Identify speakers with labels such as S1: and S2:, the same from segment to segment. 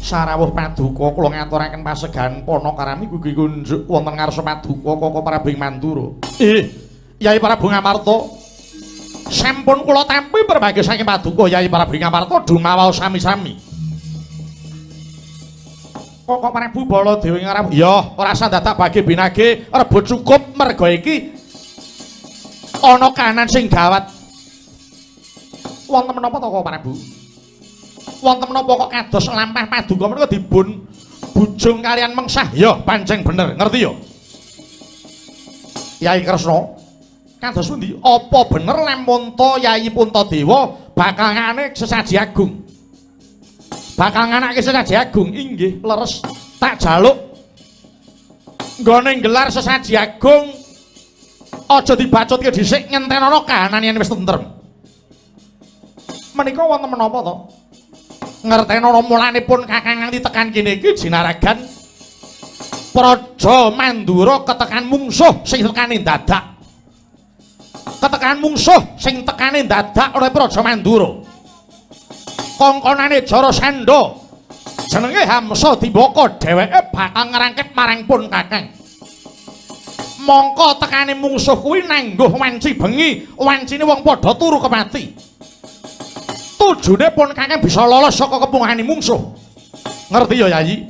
S1: Sarawuh paduka kula ngaturaken pasegahan Panakarami gugi kunjuk wonten ngarsa paduka Koko Prabu ing Mandura. Yai Prabu Ngamarta. Sampun kula tampi berbagai saking paduka Yai Prabu Ngamarta dumawaos sami-sami. Koko Prabu Baladewa ngarep, ya ora usah dadak bagi binage rebut cukup merga iki ana kahanan sing gawat. Wonten menapa to Koko Prabu? Wonten menapa kok kados lampah paduka menika dibun bujung kalian mengsah? Ya pancen bener, ngerti ya? Yai Kresna, kados pundi? Apa bener lamun ta Yai Puntadewa bakal ngane sesaji agung? Bakal nganake sesaji agung? Inggih, leres. Tak jaluk nggone nggelar sesaji agung aja dibacutke dhisik ngentenono kahanan yen wis tentrem. Menika wonten menapa to? Ngertenono mulanipun kakang nganti tekan kene iki jinaragan Praja Mandura ketekan mungsuh sing tekane dadak. Ketekan mungsuh sing tekane dadak oleh Praja Mandura. Kongkonane Jarasandha jenenge Hamsa Dimbaka, dheweke bakal ngrangket marang pun kakang. Mongko tekane mungsuh kuwi nangguh wanci bengi, wancine wong padha turu kepati. Tujune pun kakang bisa lolos saka kepungane mungsuh. Ngerti ya Yayi?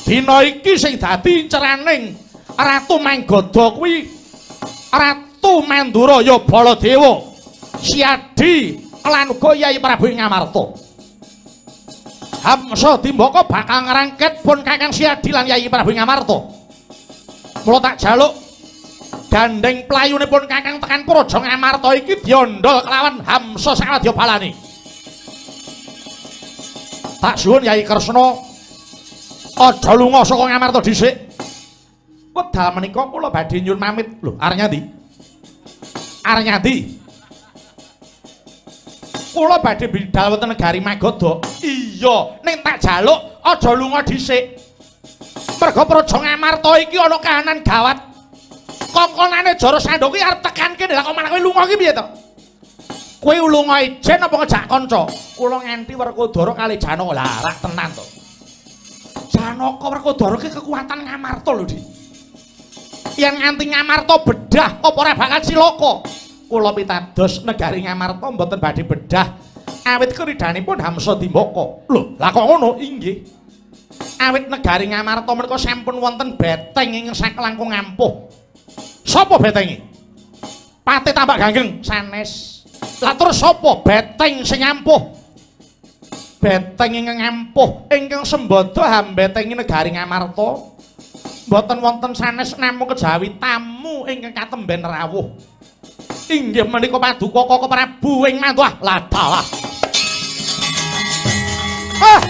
S1: Dina iki sing dadi inceraning Ratu Manggoda kuwi Ratu Mandura ya Baladewa, Siadi lan uga Yai Prabu Ngamarta. Hamsa Dimbaka bakal ngrangket pun kakang Siadi lan Yai Prabu Ngamarta. Mula tak jaluk gandeng playune pun kakang tekan Praja Ngamarta iki diondol kelawan Hamsa sawadya balane. Tak suwun Yai Kresna, aja lunga saka Ngamarta dhisik. Wedal menika kula badhe nyuwun pamit. Lho, arep nyandi? Arep nyandi? Kula badhe bidal wonten negari Magadha. Iya, ning tak jaluk aja lunga dhisik. Merga Praja Ngamarta iki ana kahanan gawat. Kongkonane Jarasandha kuwi arep tekan kene. Lah kok malah kowe lunga iki piye to? Kowe lunga ijen apa ngejak kanca? Kula nganti Werkudara kali Janaka. Lah rak tenan to. Janaka Werkudara ki kekuatan Ngamarta lho, Dik. Yen nganti Ngamarta bedah apa ora bakal cilaka? Kula pitados negari Ngamarta mboten badhe bedah awit keridanipun Hamsa Dimbaka. Lho, lah kok ngono? Inggih. Awit negari Ngamarta menika sampun wonten beteng ingkang saklangkung ampuh. Sapa betenge? Pate Tambak Ganggeng sanes. Lah terus sapa beteng sing ampuh? Beteng ingkang ampuh ingkang sembada hambetengi negari Ngamarta. Mboten wonten sanes namung kejawi tamu ingkang katemben rawuh. Inggih menika paduka Koko Prabu ing Mantuah. Lah dalah. Ah!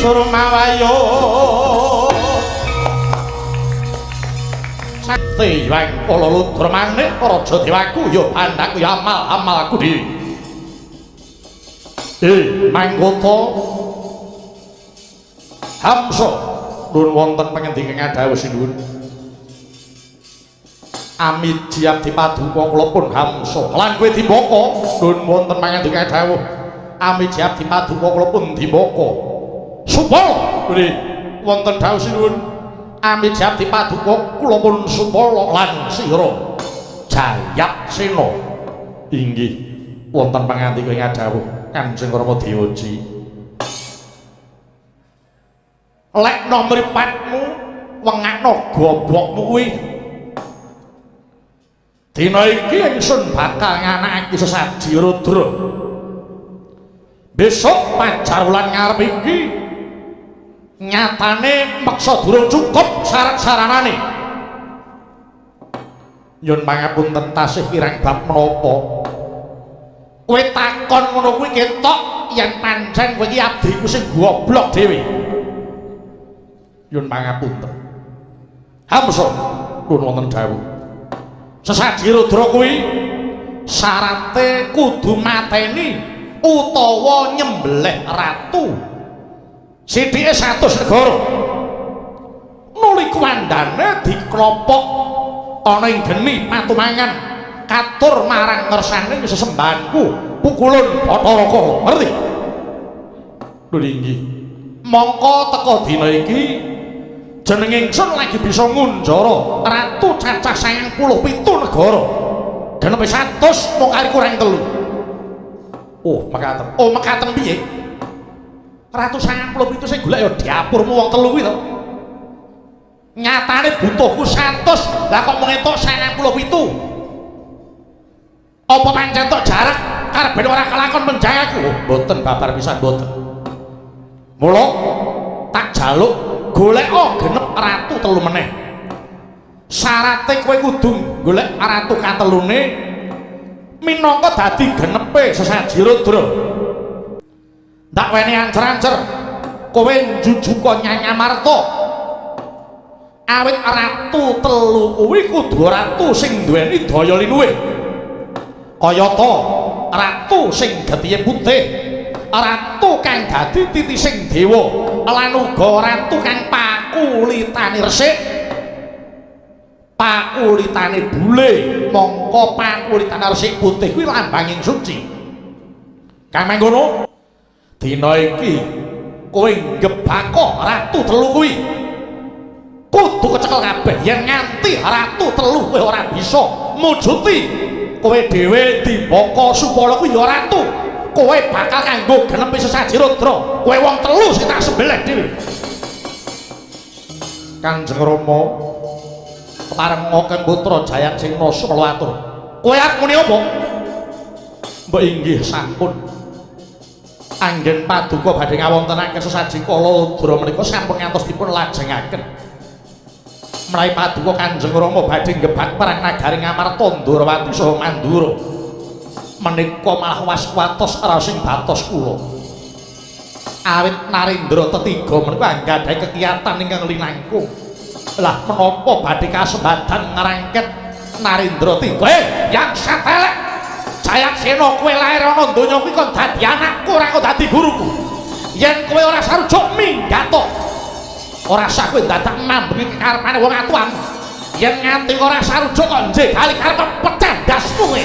S1: Surmawayo. Sakti wang kala ludra manik raja dewaku ya bandhaku ya amal amalku dhewe. Manggota Hamsa nuwun wonten pangendika ngadhawuh sinuwun. Amiji abdi paduka kula pun Hamsa lan kowe Dimbaka nuwun wonten pangandika dawuh. Amiji abdi paduka kula pun Dimbaka. Supala nggih wonten dawuh sinuwun. Amiji abdi paduka kula pun Supala lan sira Jayatsena inggih wonten pangandika ing dawuh Kanjeng Rama Dewaji. Lekno mripatmu wengakno gobokmu kuwi. Dina iki ingsun bakal nganakake sesaji Rudra. Besok pajar wulan ngarep iki nyatane meksa durung cukup syarat saranane. Nyun pangapunten tasih kirang bab menapa. Kowe takon ngono kuwi ketok yen pancen kowe iki abdiku sing goblok dhewe. Nyun pangapunten. Hamsa nuwun wonten dawuh. Sesaji Rudra kuwi syarate kudu mateni utawa nyembelih ratu. Sithike 100 negara. Nuli kuwandane diklopok ana ing geni patumangan katur marang ngersane sesembahanku pukulun Bathara Kala. Ngerti? Lho inggih. Mongko teka dina iki jeneng ingsun lagi bisa ngunjara ratu cacah 97 negara. Genepe 100 mung kari kurang 3. Oh, mekaten. Oh, mekaten piye? Ratu 97 sing golek ya dapurmu wong telu kuwi to. Nyatane butuhku 100, lah kok mung entuk 97. Apa pancen tok jarak karep ben ora kelakon menjang aku? Oh, mboten babar pisan mboten. Mula tak jaluk goleka genep ratu telu meneh. Syarate kowe kudu golek ratu katelune minangka dadi genepe sesaji Rudra. Ndak weni ancer-ancer kowe njujuka Nyang Amarta. Awit ratu telu kuwi kudu ratu sing duweni daya linuwih. Kayata ratu sing getihe putih, ratu kang dadi titising dewa, lan uga ratu kang pakulitane resik, pakulitane bule, mongko pakulitane resik putih kuwi lambanging suci. Kang mangkono dina iki kowe nggebaka ratu telu kuwi kudu kecekel kabeh. Yen nganti ratu telu kowe ora bisa mujuti kowe dhewe Dimbaka Supala kuwi ya ratu, kowe bakal kanggo genepi sesaji Rudra. Kowe wong telu sing tak sembelih dhewe. Kanjeng Rama kepareng ngoken putra Jayatsena sumela atur. Kowe arep muni apa? Mbok inggih sampun. Anggen paduka badhe ngawontenaken sesaji Kala Rudra menika sampun ngantos dipun lajengaken. Menawi paduka Kanjeng Rama badhe nggebak perang nagari Ngamarta Ndrawati saha Mandura. Menika malah waswatos raos ing batos kula. Awit Narendra tetiga menika anggadhahi kekiyatan ingkang linangkung. Lah menapa badhe kasembadan ngrangket Narendra tiga? Yang satelek Jayatsena kowe lair ana donya kuwi kon dadi anakku ora kok dadi guruku. Yen kowe ora sarujuk minggat to. Ora sah kowe dadak mambengi kekarepane wong atuan. Yen nganti ora sarujuk kok njegali karep pecah ndasmu kowe.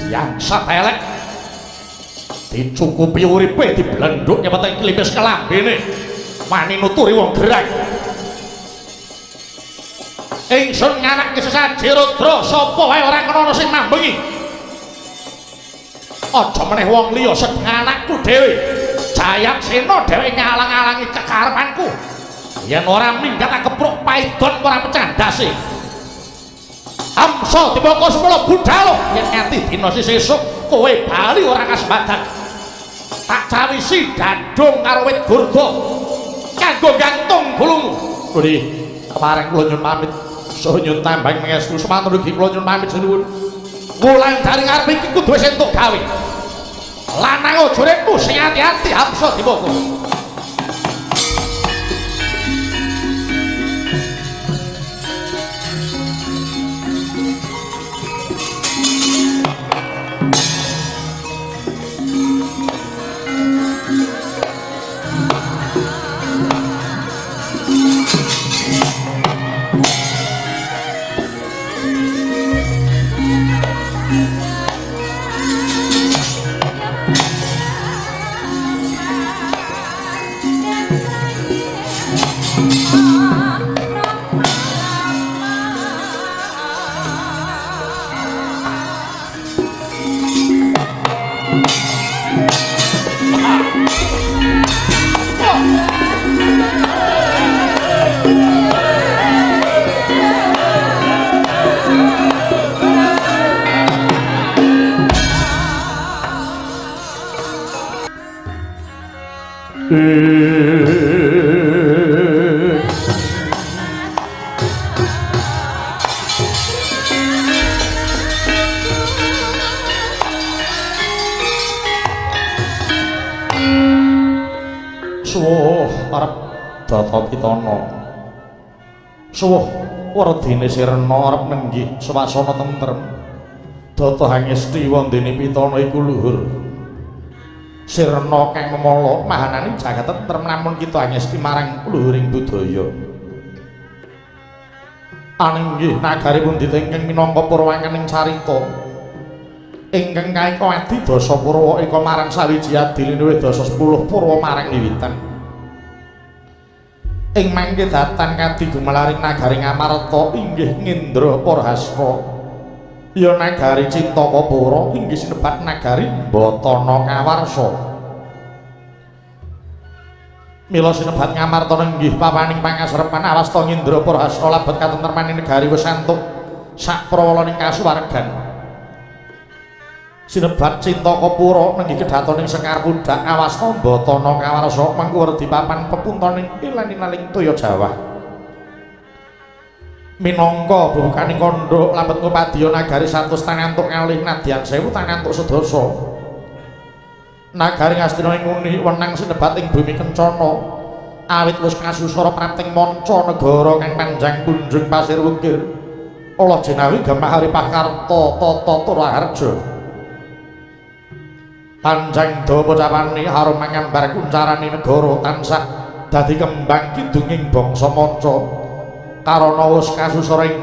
S1: Yang satelek dicukupi uripe diblendhuk nyepeteng klimis kelambene wani nuturi wong gerang. Ingsun nganake sesaji Rudra sapa wae ora kena ana sing mambengi. Aja meneh wong liya sedeng anakku dhewe. Jayatsena dheweke ngalang-alangi kekarepanku. Yen ora minggat tak kepruk paidon ora pecah ndase. Hamsa Dimbaka Supala budhal yen nganti dina sesuk kowe bali ora kasembadan. Tak cawisi dadung karo wit gurda kanggo gantung gulumu. Nggih, kepareng kula nyuwun pamit. Saha nyuwun tambang pangestu semanten ugi kula nyuwun pamit sinuwun. Wulan dari ngarep iki kudu wis entuk gawe. Lanang aja uripmu sing ati-ati hamsa dimoko. Suwuh arep Data Pitana. Suwuh werdine sirna arep nenggih swasana tentrem. Data hangesti wondene Pitana iku luhur. Sirna kang memala mahanane jagat tentrem namun kita hangesti marang luhuring budaya. Anenggih nagari pundhita ingkang minangka purwangening carita. Ingkang kaeka adi dasa purwa eka marang sawiji adiline wedasa 10 purwa marang wiwitan. Ing mangke datan kadi gumelaring nagari Ngamarta inggih Ngendra Parhasta. Ya nagari Cintakapura inggih sinebat nagari Mbatana Kawarsa. Mila sinebat Ngamarta nenggih papaning pangasrepan awasta Ngendra Parhasta labet katentremaning negari wis antuk sakprawalaning kasuwargan. Sinebat Cintakapura nenggih kedhatoning Sekar Pundhak awasta Mbatana Kawarsa mangku werdi papan pepuntoning ilan-ilaling toya Jawah. Minangka bubukaning kandha labet ngupadya nagari 100 tangantuk kalih nadyan 1000 tangantuk sedasa. Nagari Ngastina ing nguni wenang sinebat ing bumi kencana awit wis kasusara prapting manca negara kang panjang punjung pasir wukir. Allah jinawi gemah haripah karta tata turaharja. Panjang dawa pocapane harum mangambar kuncarane negara tansah dadi kembang kidunging bangsa manca. Karana wis kasusara ing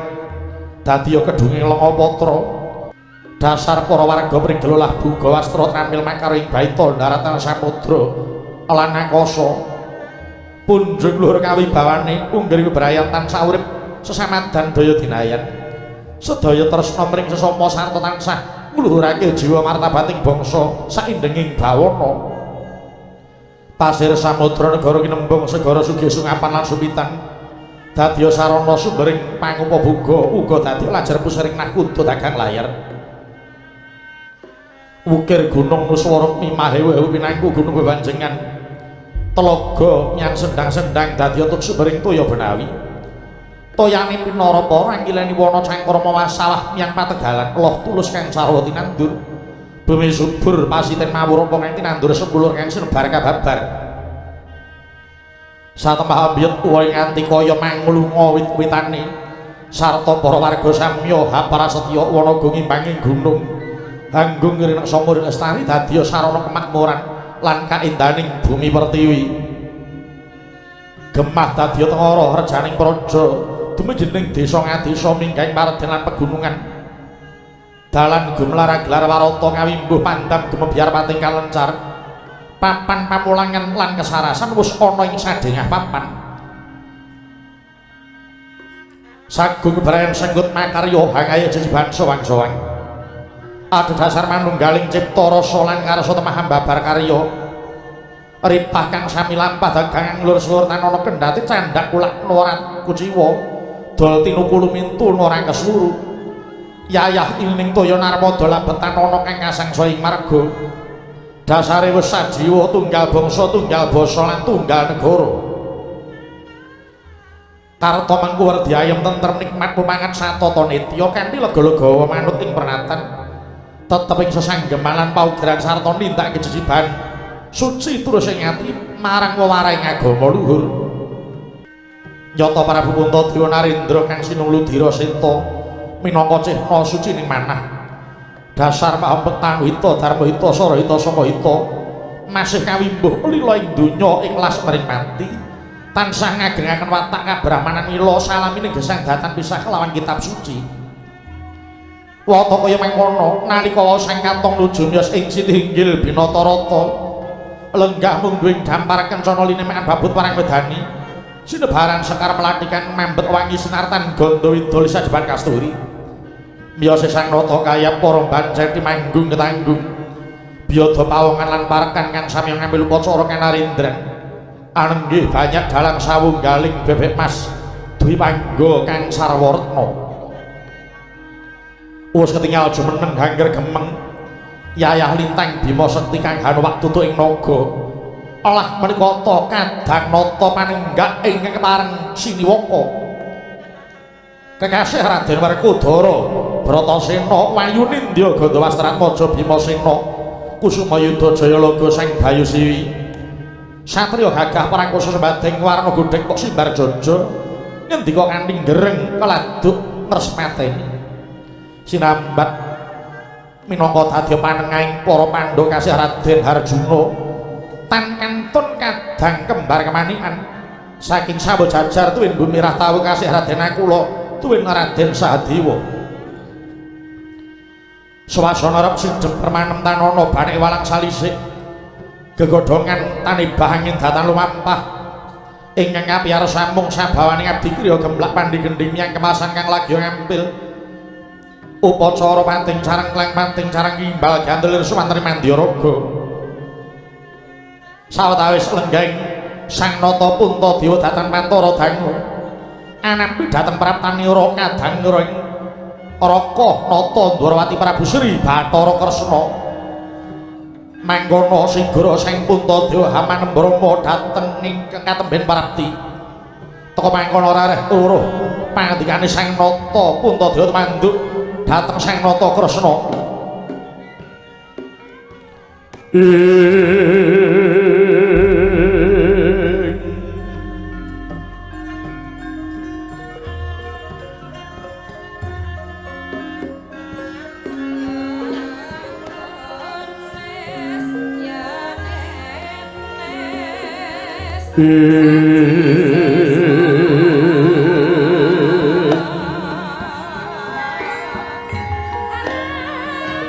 S1: dadi kedunging Lengapatra. Dasar para warga prigela lah buga wastra trampil makara ing baita daratan samudra lan angkasa. Punjung luhur kawibawane unggir bebrayan tansah urip sesamadan daya dinayan. Sedaya tresna mring sesama sarta tansah ngluhurake jiwa martabating bangsa saindenging bawana. Pasir samudra negara kinembung segara sugih sungapan lan supitan. Dadya sarana sumbering pangupaboga uga dadi lajar pusering nakuda dagang layar. Wukir gunung nuswara mimahe wehu pinangku gunung bebanjengan. Telaga nyan sendang-sendang dadi untuk sumbering toya benawi. Toyane pinara para angkileni wana cangkrama wasawah miyang pategalan loh tulus kang sarwa tinandur. Bumi subur pasiten mawur apa kang tinandur sepulur kang sinebar kababar. Satemah ambiyet tuwa nganti kaya manglunga wit-witane sarta para warga samya haparasetya wanaga ngimbangi gunung hanggung ngrinek samur lestari dadi sarana kemakmuran lan kaendahaning bumi pertiwi. Gemah dadi tengara rejaning praja dumejening desa ngadesa minggahing marden lan pegunungan. Dalan gumelar gelar warata ngawimbuh pandam gumebyar pating kalencar. Papan pamulangan lan kesarasan wis ana ing sadengah papan. Sagung kebrayan senggut makarya hangaya jejiban sowang-sowang. Adhedhasar manunggaling cipta rasa lan karsa temah ambabar karya. Ripah kang sami lampah dagangan nglur slur tanana kendhati candhak kulak norat kuciwa. Dol tinuku lumintu ora kesluru. Yayah ilining toya narmada labetan ana kang kasangsa ing marga. Dasare wis sajiwa tunggal bangsa, tunggal basa lan tunggal negara. Karta mangku werdi ayem tentrem nikmat pumangan satata nitya kanthi lega-legawa manut ing pernatan tetep ing sesanggeman lan paugeran sarta nindakake jejiban suci terus ing ati marang wewarahing agama luhur. Nyata Prabu Puntadewa Narendra kang sinung ludira seta minangka cehna suci ning manah dasar maha tanuhita dharmahita sarahita samahita masih kawimbuh lila ing donya ikhlas mring mati tansah ngagengaken watak kabrahmanan mila salamine gesang datan pisah kelawan kitab suci. Wata kaya mangkono nalika wau sang katong nuju miyos ing sitinggil Binatarata lenggah mungguing dampar kencana linemekan babut parang wedani sinebaran sekar melatikan mambet wangi sinartan gandha widol sajeban kasturi. Miyose sang nata kaya para banceti manggung ketanggung biyada pawongan lan parekan kang sami ngambil upacara kanarendran anenggih banyak dalang sawunggaling bebek mas dwi pangga kang sarwa retna. Wis ketingal jumeneng hangger gemeng yayah lintang bima sekti kang hanowak tutuk ing naga olah menika ta kadang nata panenggak ingkang kepareng siniwaka kekasih Raden Werkudara Bratasena Wayunindya Gandhawastratmaja Bimasena Kusumayuda Jayalaga Sang Bayu Siwi satriya gagah prangkosa sembading warna godheng kok simbar jaja ngendika kanthi gereng keladuk ngresmateni sinambat minangka dadya panengahing para Pandhawa kasih Raden Harjuna tan kantun kadang kembar kemanikan saking sawo jajar tuwin bumi rahtawu kasih Raden Nakula tuwin Raden Sahadewa. Swasana rep sidhem permanem tanana banek walang salisik gegodhongan tanibah angin datan lumampah ingkang kapiyar samung sabawaning abdi kriya gemblak pandhi gendhing miyang kemasan kang lagi ngampil upacara panting sareng klang panting sareng gimbal gandelir suwantri mandyaraga. Sawetawis lenggeng sang nata Puntadewa datan pantara dangu anampi dhateng praptanira kadang nira ing Raka Nata Ndwarawati Prabu Sri Bathara Kresna mangkono singgara sang Puntadewa hamanembrama dhateng ingkang katemben prapti. Teka mangkono rareh uruh pangandikane sang Nata Puntadewa tumanduk dhateng sang Nata Kresna.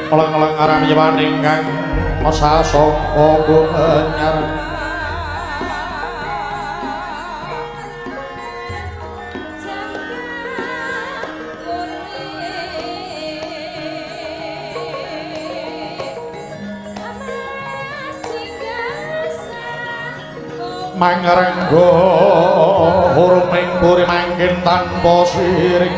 S1: Oleng-oleng aram yewaning kang sasangka gumenyar mangrenggo hurming puri manggen tanpa siring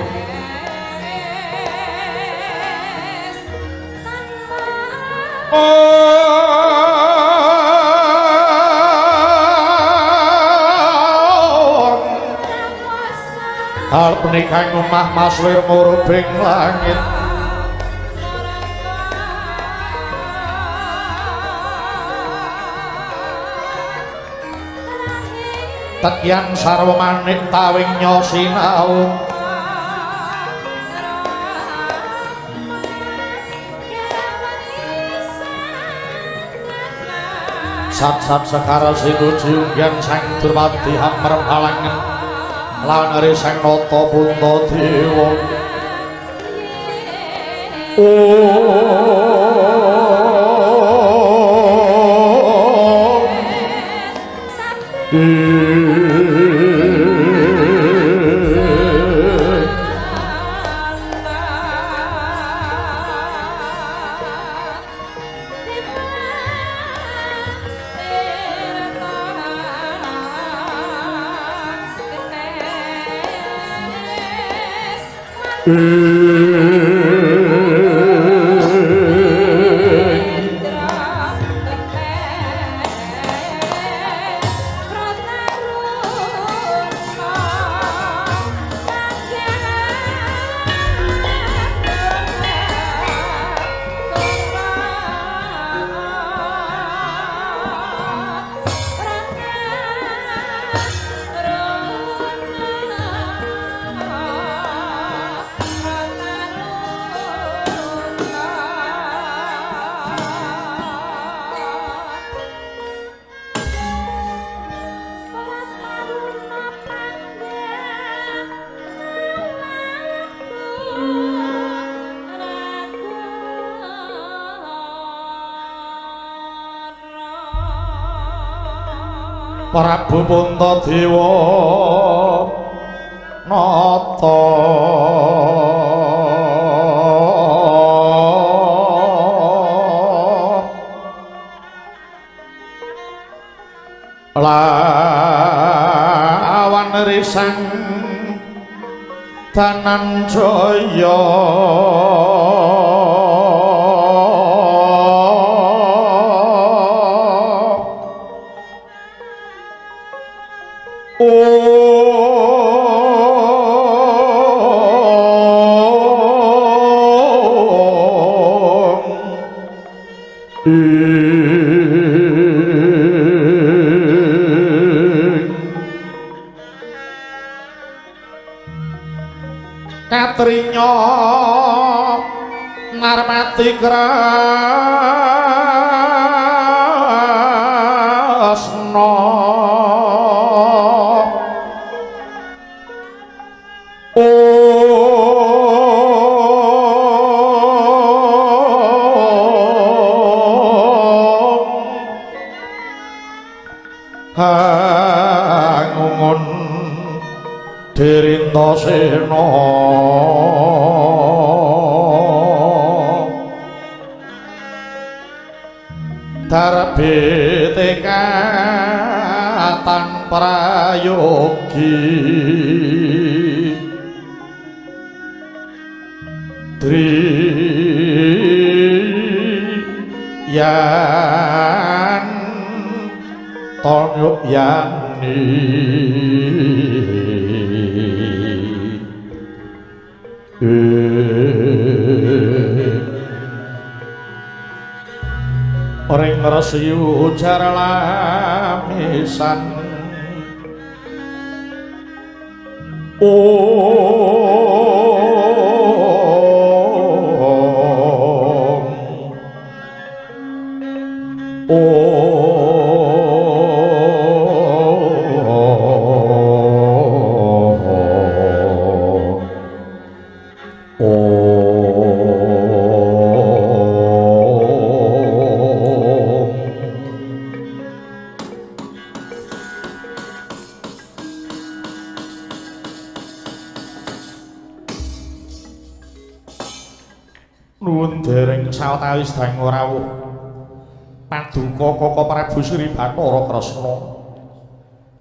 S1: hal punika omah maslir murubing langit tekyan sarwa manik tawing nyosinau sat-sat sekara sinuji unggian sang Durmadi hamrem halangen lan ri sang Nata Puntadewa. Prabu Puntadewa Nata lawan risang Dananjaya Katrinya Narmati Kresna Om Hangungun Dirintasena Darbete katan prayogi Driyan Tonyuk Yani Ring resi ujar lamisan Om Om Nuwun dereng sawetawis dangu rawuh Paduka Kaka Prabu Sri Bathara Kresna.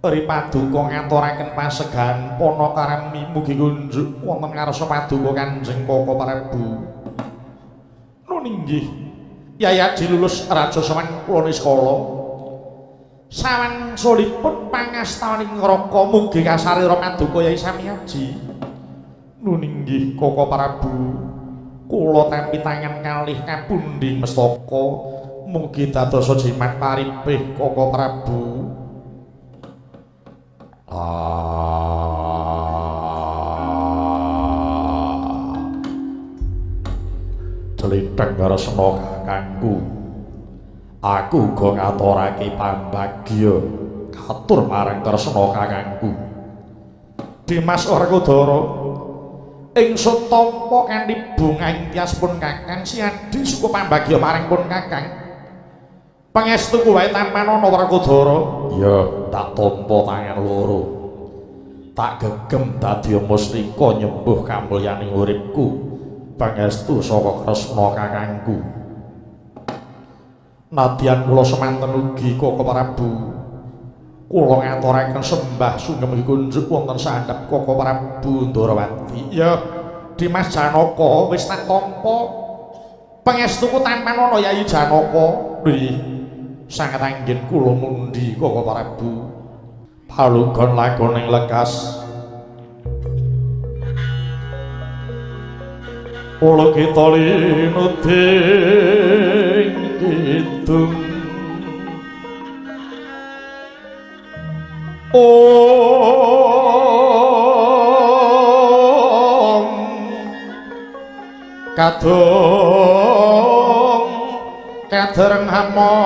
S1: Ri paduka ngaturaken pasegahan panakarami mugi kunjuk wonten ngarsa paduka Kanjeng Kaka Prabu. Nun inggih Yayadi lulus raja sawan kula niskala. Sawansulipun pangastawaning neraka mugi kasarira paduka Yai Samiaji. Nun inggih Kaka Prabu. Kula tampi tangan kalih kapundhi mestaka mugi dadosa jimat paripih Kaka Prabu. Jlitheng Kresna kakangku, aku uga ngaturake pambagya katur marang Kresna kakangku. Dimas Werkudara, ingsun tampa kanthi bungahing tias pun kakang siadi suku pambagya marang pun kakang. Pangestuku wae tampanana Werkudara. Ya, tak tampa tangan loro. Tak gegem dadi mustika nyembuh kamulyaning uripku. Pangestu saka Kresna kakangku. Nadyan kula semanten ugi Kaka Prabu, kula ngaturaken sembah sungkem kunjuk wonten sahandhap Kaka Prabu Ndorowati. Ya, Dimas Janaka wis tak tampa. Pangestuku tampanana Yayi Janaka. Nggih, sanget anggen kula mundi Kaka Prabu. Palunggon lakoning lekas. Ula kita linuding kidung Om kadung kadereng hamomong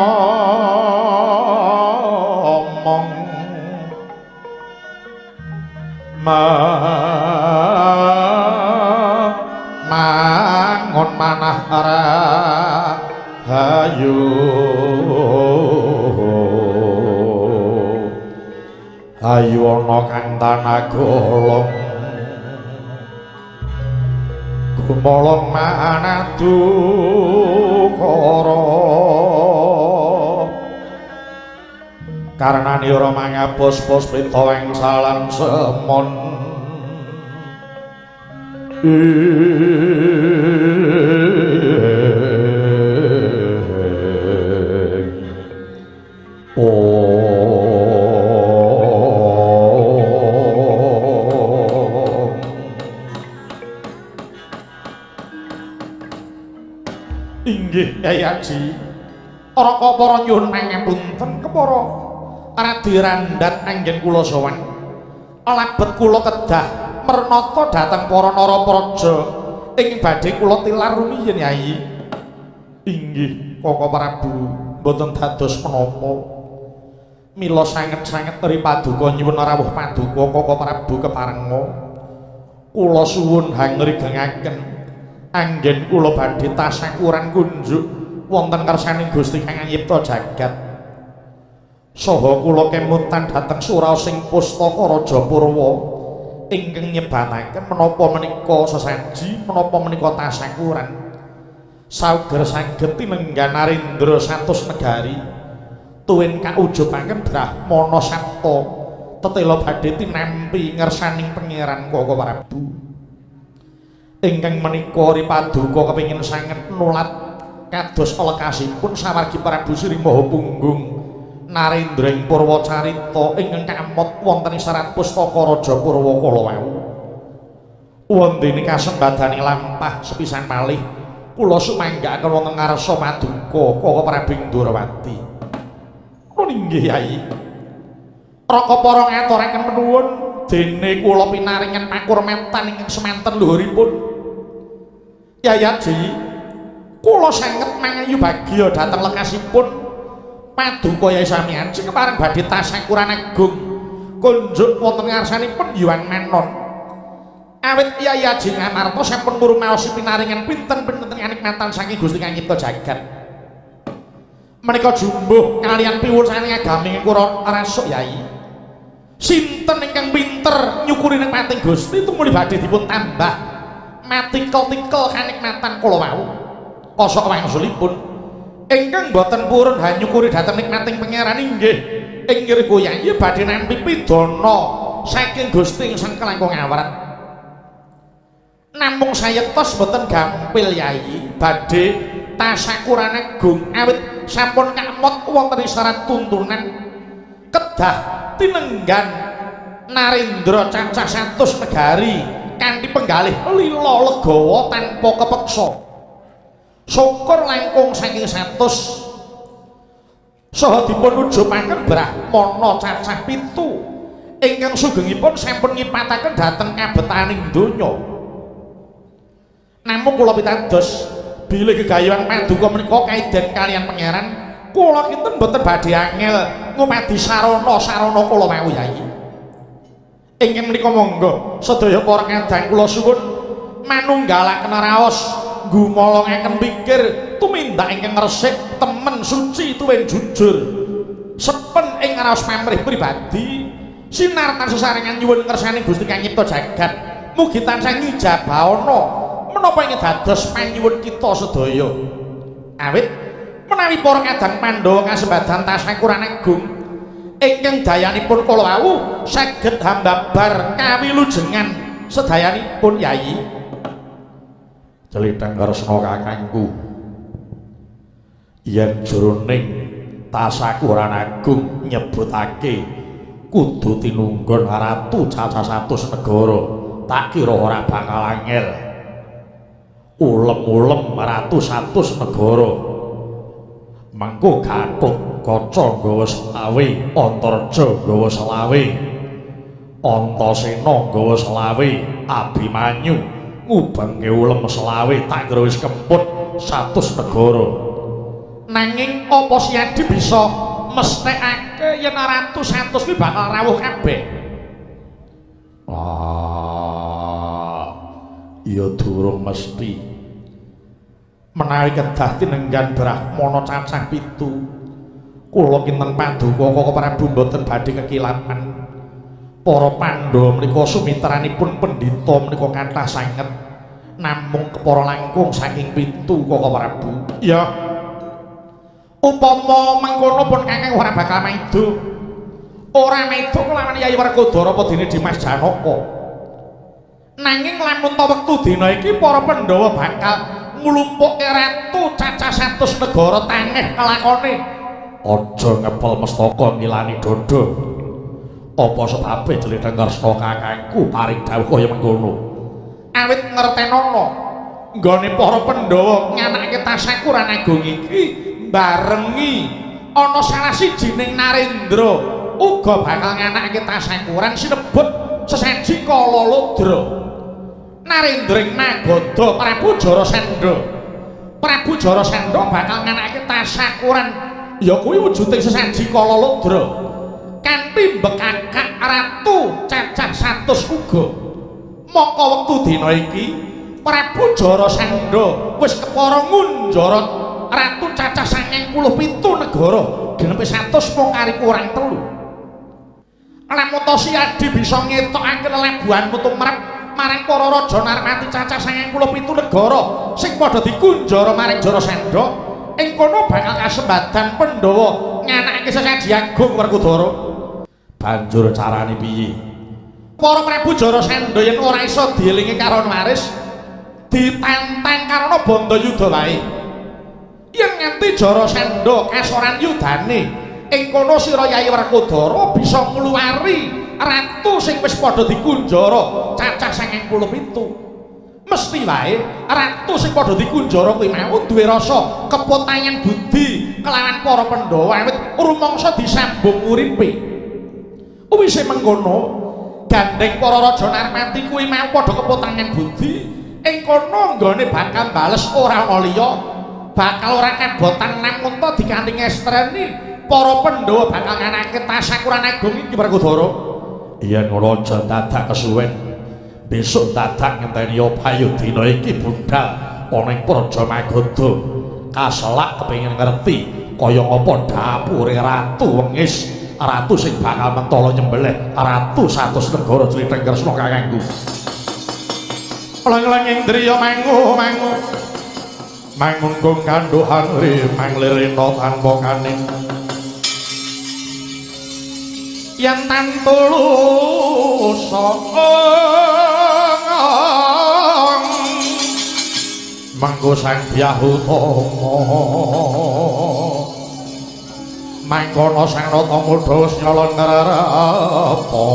S1: mangun manah rahayu. Ayu ana kang tanagolong gumolong manadukara karenane ora mangabos puspita wangsalan semon. Inggih Kyai Haji, Raka para nyuwun pangapunten kepara radi randhat anggen kula sowan. Labet kula kedah mernata dhateng para narapraja ing badhe kula tilar rumiyin Yai. Inggih Kaka Prabu, mboten dados menapa. Mila sanget-sanget ri paduka nyuwun rawuh paduka Kaka Prabu keparenga. Kula suwun hangrigengaken anggen kula badhe tasakuran kunjuk wonten ngersaning Gusti Kang Nyipta jagat. Saha kula kemutan dhateng suraosing pustaka Raja Purwa ingkang nyebataken menapa menika sesaji, menapa menika tasakuran. Sauger saged tinenggan narendra satus negari tuwin kaujubaken brahmana sapta tetela badhe tinampi ngersaning Pangeran Kaka Prabu. Ingkang menika ri paduka kepengin sanget nulat kados lekasipun sawargi Prabu Sri Maha Punggung Narendra ing Purwacarita ingkang kamot wonten ing serat pustaka Raja Purwa kala wau. Wondene kasembadaning lampah sepisan malih kula sumanggaaken wonten ngarsa paduka Kaka Prabu Ndrawati. Nun inggih Yai. Raka para ngaturaken penuwun dene kula pinaringan pakurmatan ingkang semanten luhuripun. Yai Haji, kula sanget mangayu bagya dhateng lekasipun paduka Yai Sami Aji kepareng badhe tasakuran agung kunjuk wonten ngarsanipun Hyang Manon. Awit Yai Aji Ngamarta sampun ngrumaosi pinaringan pinten-pinten kanikmatan saking Gusti Kang Nyipta jagat. Menika jumbuh kalian piwucaning agami kula rasuk Yai. Sinten ingkang pinter nyukuri nikmating Gusti tumuli badhe dipun tambah matikel-tikel kanikmatan kula wau. Kosok wangsulipun ingkang boten purun hanyukuri dhateng nikmating Pangeran inggih ing ngriku Yai badhe nampi pidana saking Gusti ingkang langkung awrat. Namung sayektos boten gampil Yai badhe tasakuran agung awit sampun kamot wonten ing serat tuntunan kedah tinenggan narendra cacah 100 negari kanthi penggalih lila legawa tanpa kepeksa. Syukur langkung saking 100 saha dipun ujupaken brahmana cacah 7 ingkang sugengipun sampun ngipataken dhateng kabetaning donya. Namung kula pitados bilih gegayuhan paduka menika kaiden kalian Pangeran, kula kinten boten badhe angel ngumadi sarana-sarana kula wau Yai. Ingkang menika monggo sedaya para kadang kula suwun manunggalaken raos gumolongaken pikir tumindak ingkang resik temen suci tuwin jujur sepen ing raos pamrih pribadi sinartan sesarengan nyuwun ngersani Gusti Kang Nyipta jagat. Mugi tansah ngijabahana menapa ing dados panyuwun kita sedaya. Awit menawi para kadang Pandhawa kasembadan tasakuran agung ingkang dayanipun kala wau saged hambabar kawilujengan sedayanipun Yai. Celitheng Kresna kakangku, yen jroning tasakuran agung nyebutake kudu tinunggon ratu cacah 100 negara, tak kira ora bakal angel. Ulem-ulem ratu 100 negara mengko Gatot Kaca nggawa selawe, Antarja nggawa selawe, Antasena nggawa selawe, Abimanyu ngubengke ulem selawe, tak kira wis kemput 100 negara. Nanging apa Siyadi bisa mesthekake yen ratu 100 kuwi bakal rawuh kabeh? Ah, ya durung mesti. Menawi kedah tinenggan brahmana cacah 7, kula kinten paduka Kaka Prabu mboten badhe kekilapan. Para Pandhawa menika sumitranipun pendhita menika kathah sanget. Namung kepara langkung saking 7 Koko Prabu. Iya. Upama mengkono pun Kakang ora bakal maido. Ora maido kelawan Yayi Werkudara apa dene Dimas Janaka. Nanging lamun ta wektu dina iki para Pandhawa bakal nglumpukke ratu cacah 100 negara tangeh kelakone. Aja ngepel mestaka ngilani dada. Apa sebabe Jlenteng Kresna kakangku paring dawuh kaya mengkono? Awit ngertenono nggone para Pandhawa nganakake tasakuran agung iki barengi ana salah sijining Narendra uga bakal nganakake tasakuran sinebut sesaji Kala Ludra. Narendra ing Magadha Prabu Jarasandha. Prabu Jarasandha bakal nganakake tasakuran ya kuwi wujuding sesaji Kala Ludra kanthi mbekakak ratu cacah 100 uga. Mongko wektu dina iki Prabu Jarasandha wis kepara ngunjara ratu cacah 97 negara genepe 100 mung kari kurang 3. Lamun ta Siadi bisa ngetokake lelabuhanmu tumrap marang para raja Narmati cacah 97 negara sing padha dikunjara maring Jarasandha, ing kono bakal kasembadan Pandhawa nganakake sesaji agung Werkudara. Banjur carane piye? Para Prabu Jarasandha yen ora iso dielingi karana waris, ditantang karana bandayuda wae. Yen nganti Jarasandha kasoran yudane, ing kono sira Yayi Werkudara bisa ngluwari ratu sing wis padha dikunjara cacah 97. Mesti wae ratu sing padha dikunjara kuwi mau duwe rasa kepotayan budi kelawan para Pandhawa awit rumangsa disambung uripe. Wise mengkono, gandeng para raja Narmati kuwi mau padha kepotangan budi, ing kono nggone bakal bales ora ana liya, bakal ora kabotan namung ta dikanthi ngestreni para Pandhawa bakal nganakake tasakuran agung iki Werkudara. Yen ngono aja dadak kesuwen. Besok dadak ngenteni payu dina iki budhal ana ing Praja Magadha. Kaselak kepengin ngerti kaya ngapa dapure Ratu Wengis, ratu sing bakal mentala nyembelih ratu 100 negara Jlenteng Kresna kakangku. Lang-lang ing driya mangu mangu mangungkung kandhuhan ri manglirena tanpa kanin. Yen tantulusa manggo Sang Dyah Utama mangkono Sang Nata Mudha wis nyolong ngrapa.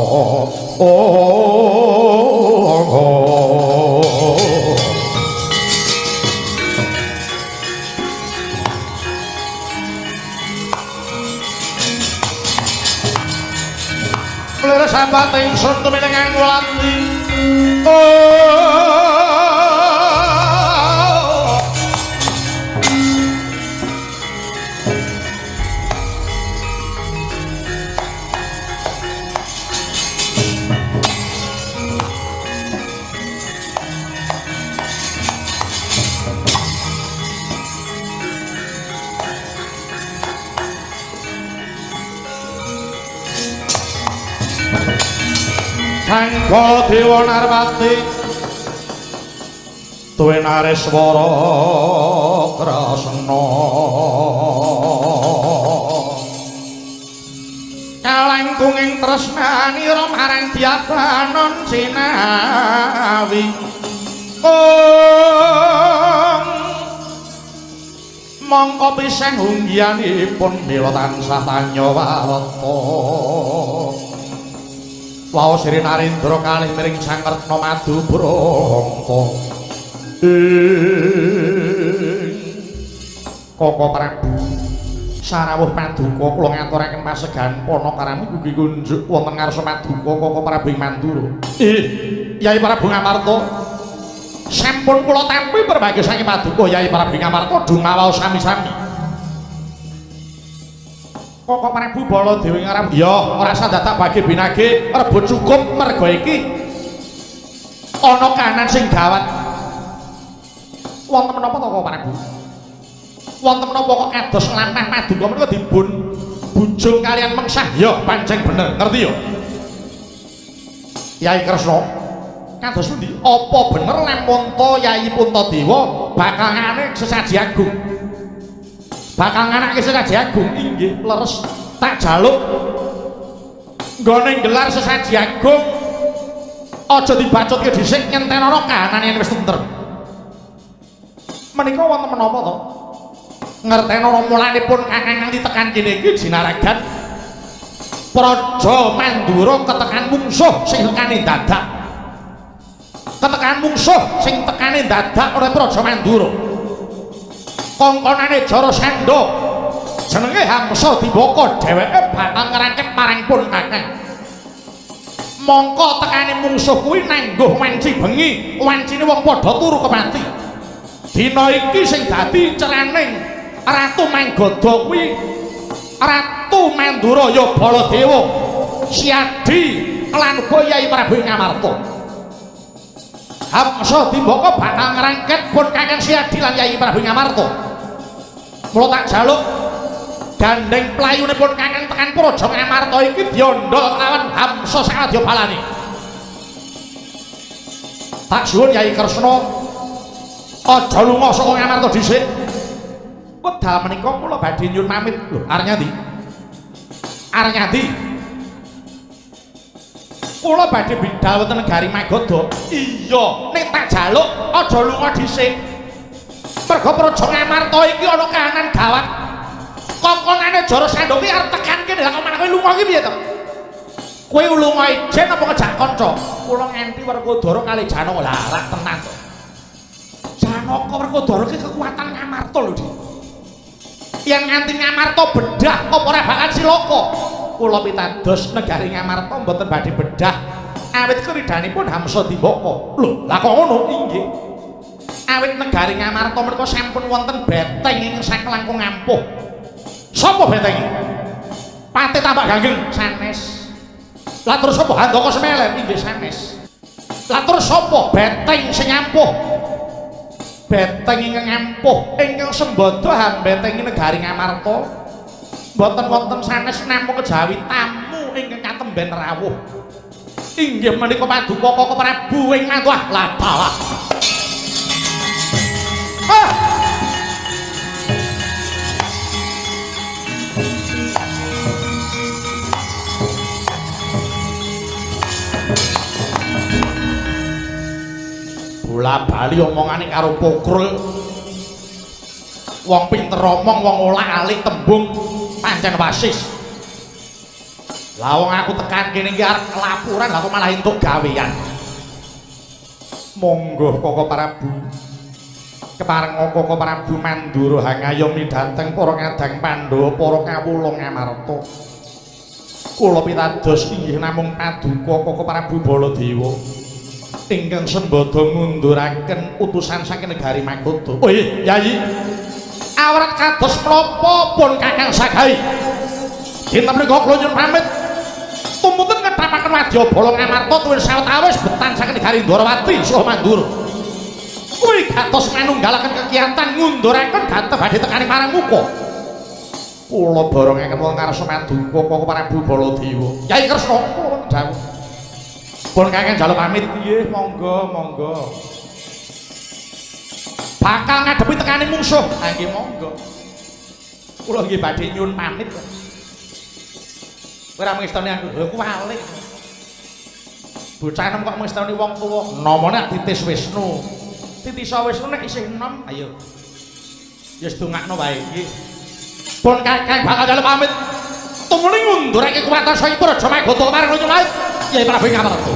S1: Lir sambat ingsun tuminengan wulati. Sangga Dewa Narpati tuwe nareswara Kresna kalangkunging tresnanira marang Dyabanon Cinawi. Ong mongko pisang unggianipun mila tansah tanya warta. Waos Sri Narendra kalih miring Sang Retna Madu Brangta. Koko Prabu sarawuh paduka kula ngaturaken pasegahan Panakaram ugi kunjuk wonten ngarsa paduka Koko Prabu ing Mandura. Yai Prabu Ngamarta, sampun kula tampi berbagai saking paduka Yai Prabu Ngamarta dumawaos sami-sami. Koko Prabu Baladewa ngarep ya ora usah dadak bagi binage rebut cukup merga iki ana kahanan sing gawat. Wonten menapa to Koko Prabu? Wonten menapa kok kados lampah paduka menika dipun bujung kalian mengsah? Ya pancen bener, ngerti ya? Yai Kresna, kados pundi? Apa bener lamun ta Yai Puntadewa bakal ngane sesaji agung? Bakal nganake sesaji agung? Inggih, leres. Tak jaluk nggone gelar sesaji agung aja dibacutke dhisik ngentenono kahanan yen wis tentrem. Menika wonten menapa to? Ngertenono mulanipun kakang nganti tekan kene iki jinaragan Praja Mandura ketekan mungsuh sing tekane dadak. Ketekan mungsuh sing tekane dadak oleh Praja Mandura. Kongkonane Jarasandha jenenge Hamsa Diwaka, dheweke bakal ngrangkep marang pun kakang. Mongko tekane mungsuh kuwi nangguh wanci bengi, wancine wong padha turu kepati. Dina iki sing dadi ceraning Ratu Manggoda kuwi Ratu Mandura ya Baladewa, Siadi lan uga Yai Prabu Ngamarta. Hamsa Diwaka bakal ngrangket pun kakang Siadi lan Yai Prabu Ngamarta. Mula tak jaluk gandeng playune pun kakang tekan Praja Ngamarta iki diondol kelawan Hamsa sawadya balane. Tak suwun Yai Kresna aja lunga saka Ngamarta dhisik. Wedal menika kula badhe nyuwun pamit. Lho, arep nyandi? Arep nyandi? Kula badhe bidal wonten negari Magadha. Iya, ning tak jaluk aja lunga dhisik. Merga Praja Ngamarta iki ana kahanan gawat. Kongkonane Jarasandha kuwi arep tekan kene, lah kok malah kowe lunga iki piye to? Kowe lunga ijen apa ngejak kanca? Kula nganti Werkudara kali Janaka. Lah rak tenan to. Janaka Werkudara ki kekuatan Ngamarta lho, Dik. Yen nganti Ngamarta bedah apa ora bakal cilaka? Kula pitados negari Ngamarta mboten badhe bedah awit keridanipun Hamsa Diwaka. Lho, lah kok ngono? Inggih. Awit negari Ngamarta menika sampun wonten beteng ingkang saklangkung ampuh. Sapa betenge? Patih Tambak Ganggeng sanes. Lah terus sapa Handaka Semeler? Inggih sanes. Lah terus sapa beteng sing ampuh? Beteng ingkang ampuh ingkang sembada hambetengi negari Ngamarta. Mboten wonten sanes namung kejawi tamu ingkang katemben rawuh. Inggih menika paduka Kaka Prabu ing Mantuah. Lah dalah. Ah! Bola bali omongane karo Pokrul. Wong pinter omong, wong olah-alik tembung pancen wasis. Lah wong aku tekan kene iki arep laporan, lah kok malah entuk gawean. Monggo Kaka Prabu. Keparenga Kaka Prabu Mandura hangayomi dhateng para ngadang Pandhawa, para kawula Ngamarta. Kula pitados inggih namung paduka Kaka Prabu Baladewa ingkang sembada ngunduraken utusan saking negari Magadha. Oh iya, Yayi. Awrat kados menapa pun kakang sagahi. Dinten menika kula nyuwun pamit. Tumutun ngetapaken wadyabala Ngamarta tuwin sawetawis betan saking negari Ndorowati saha Mandura. Kuwi kados manunggalaken kegiatan ngunduraken dhateng badhe tekane marang muka. Kula borongaken wonten ngarsa paduka Kaka Prabu Baladewa. Yai Kresna, kula wonten dawuh. Pun kakang njaluk pamit. Nggih, monggo, monggo. Bakal ngadepi tekane mungsuh. Ha nggih monggo. Kula nggih badhe nyuwun pamit. Kowe ora mengestoni aku. Lho kuwalik. Bocah enom kok mengestoni wong tuwa. Namane Titis Wisnu. Titisa Wisnu nek isih enom, ayo. Ya wis dongakno wae nggih. Pun kakang bakal njaluk pamit. Tumuli ngundurake kekuatan saking Praja Magadha marang nyuwun pamit. Yai Prabu Ngamarta.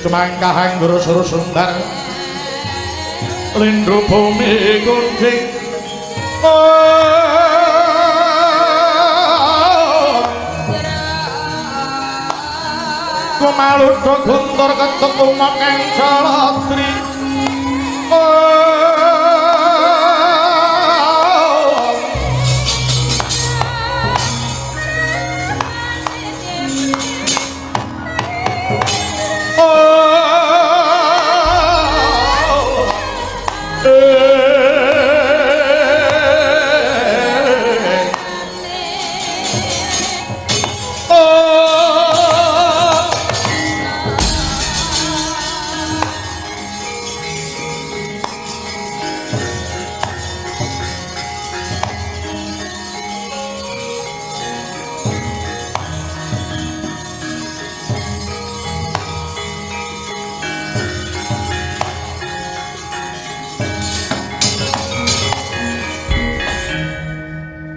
S1: Cumangkahang guru suru sumbar lindu bumi kuncing. Kumaludha guntur ketuk umakeng jalatri. Oh.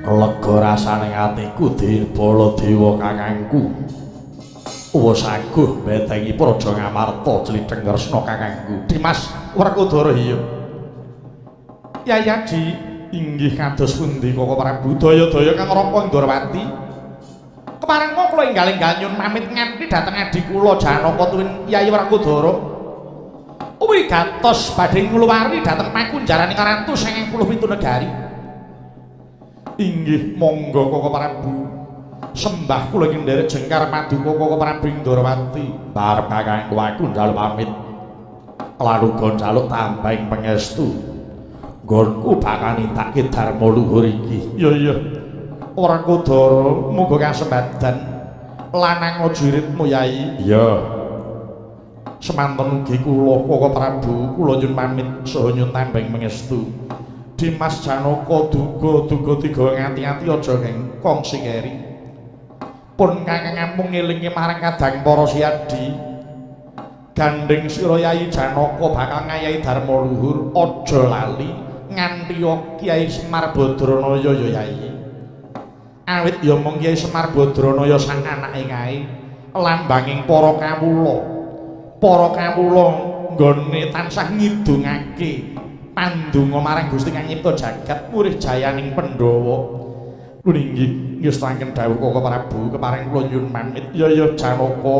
S1: Lega rasane atiku Baladewa kakangku. Wis aguh mbetengi Praja Ngamarta Jlitheng Kresna kakangku. Dimas Werkudara iya. Yai Aji inggih kados pundi Koko Prabu daya-daya kang rapa Ndorowati. Keparengka kula enggal-enggal nyun pamit nganti dhateng adi kula Janaka tuwin Yai Werkudara. Wigatos badhe ngluwari dhateng pakunjaraning 197 negari. Inggih monggo Koko Prabu. Sembah kula iki nderek jengkar paduka Koko Prabu Ndorowati. Barep kakangku aku njaluk pamit. Lan uga njaluk tambahing pangestu. Nggonku bakal nindakake dharma luhur iki. Iya iya. Werkudara muga kasembadan lanang ajiritmu Yai. Iya. Semanten ugi kula Koko Prabu kula nyuwun pamit saha nyuwun tambahing pangestu. Dimas Janaka duga duga digawa ngati-ati aja kongsi keri. Pun kakang amung ngelingi marang kadang para siadi. Gandeng sira Yai Janaka bakal ngayahi dharma luhur, aja lali nganti Kyai Semar Badranaya ya Yai. Awit ya mung Kyai Semar Badranaya sak anake kae lambanging para kawula. Para kawula nggone tansah ngidungake pandonga marang Gusti kang nyipta jagat murih jayaning Pandhawa. Inggih ngestakaken dawuh Koko Prabu kepareng kula nyuwun pamit. Ya ya Janaka,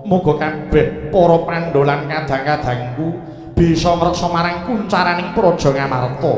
S1: muga kabeh para Pandhawa lan kadang-kadangku bisa ngreksa marang kuncaraning Praja Ngamarta.